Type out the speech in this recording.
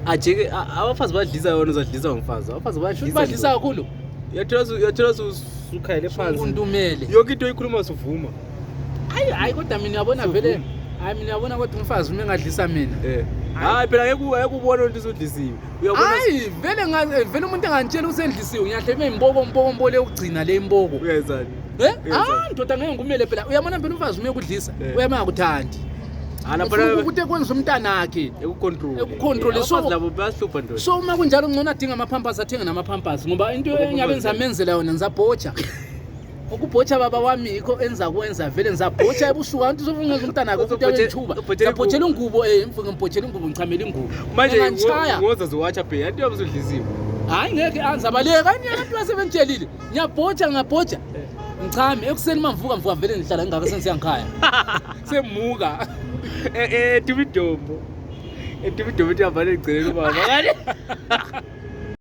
Ajeke abafazi badlisa wena uzadlisa ngomfazi. Abafazi badlisa. Badlisa kakhulu. Uyathola usukhayele phansi. Untumele. Yonke into oyikhuluma suvuma. Hayi hayi kodwa mina uyabona vele. Hayi mina uyabona kodwa umfazi uma engadlisa mina. Eh. Hayi phela ngeke ngeke ubone ukuthi usudlisiwe. Uyabona. Hayi vele vele umuntu engantshela usendlisiwe ngiyahle ibe imboko mboko mboko yokugcina le imboko. Uyenzani? Eh? Ah ndoda ngeke ngumele phela. Uyabona phela umfazi uma ekudlisa Eh. uyama akuthandi. Hala Ufuna phela ukuthi ekwenza umntanakhe. ekucontrol. Ekucontrol, so- Abafazi labo bayahlupha ndoda. So uma kunjalo ngcono adinga ama-pampers athenge nama-pampers ngoba into Ama-pampers engiyabe ngizamenzela yona ngizabhoja. Ukubhoja baba wami yikho enza kwenza vele ngizabhoja ebusuku anti uzofunga umntanakhe ukuthi Uzobhoje- abenthuba. ubhojela Ngizabhojela ingubo eh mfunge ngibhojela ingubo ngichamela ingubo. Manje Engangishaya. ngoza ziwatsha phela. Anti uyabusudlisiwe. Hayi ngeke angizabaleka ani abantu basebengitshelile. Ngiyabhoja ngiyabhoja. Ngichame ekuseni mangivuka ngivuka vele ngihlala ngingaka sengiyangikhaya. Semuka. Eh eh Tumidombo. Tumidombo uthi hambane ngigcinele ubaba.